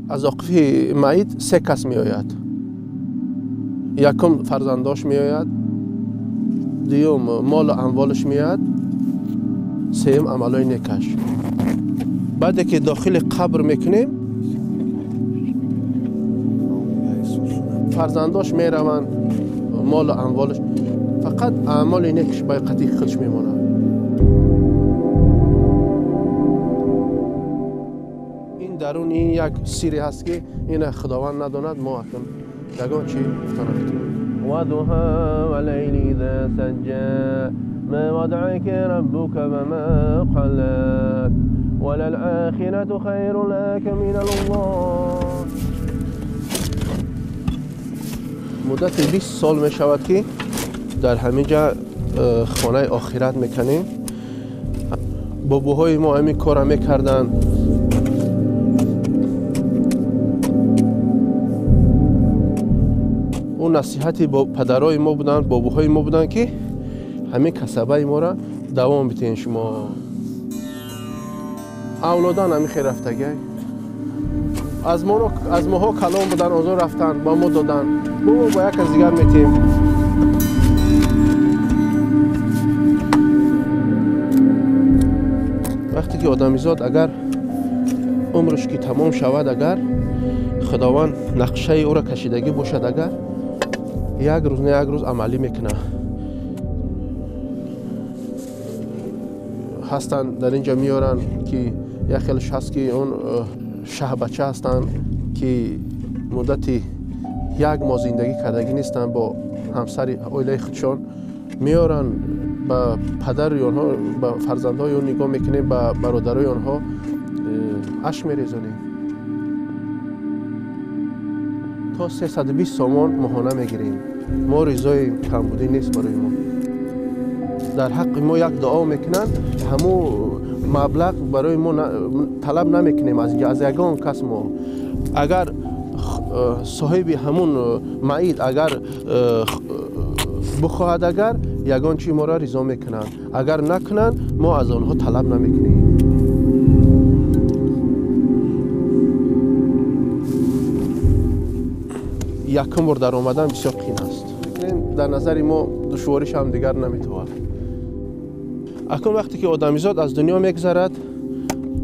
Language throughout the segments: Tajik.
Аз оқифи майит се кас меояд. Якум фарзандош меояд, дуюм молу амволаш меояд, сеюм амалҳои некаш. Баъде ки дохили қабр мекунем, фарзандош мераванд, молу амволаш, фақат аъмоли некаш ба қатъи худш мемонад. Ин дарун ин як сире ҳаст ки ина Худованд надонад, мо акнун ягон чи гуфта наметавонем. وضحى والليل إذا سجى ما ودعك ربك وما قلى وللآخرة خير لك من الله. مدت 20 سال می شود که در همین جا خانه آخرت میکنیم. باباهای ما همین کار میکردن. اون نصیحتی با پدرای ما بودن، باباهای ما بودن که همین کسبه ما را دوام بدین. شما اولادان همین خیر رفتگی از ماها کلام بودن، آنجا رفتن با ما دادن، ما با یک از دیگر میتیم. وقتی که آدمیزاد اگر عمرش که تمام شود، اگر خداوند نقشه او را کشیدگی باشد، اگر یک روز نه یک روز عملی میکنه. هستن در اینجا میارن که یک خیلش هست که اون شه بچه هستن که مدت یک ماه زندگی کردگی نیستن با همسر عائله خودشان، میارن به پدر آنها، به فرزندهای اون نگاه میکنیم، به برادرای آنها اشک میریزانیم. تا 320 سامان ماهانه میگیریم. ما رضای کمبودی نیست برای ما. در حق ما یک دعا میکنن، همو مبلغ برای ما طلب نمیکنیم از اینجا، از یگان کس. ما اگر صاحب همون معید اگر بخواهد، اگر یگان چی ما را رضا میکنن، اگر نکنن ما از آنها طلب نمیکنیم. یکم بار در آمدن بسیار قین است. در نظر ما دشواریش هم دیگر نمیتواند. اکنون وقتی که آدمیزاد از دنیا میگذرد،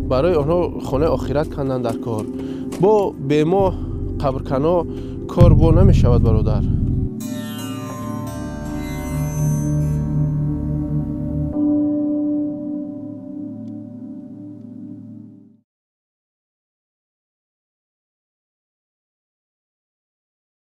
برای آنها خانه آخرت کندن در کار. با به ما قبرکنا کار با نمیشود برادر.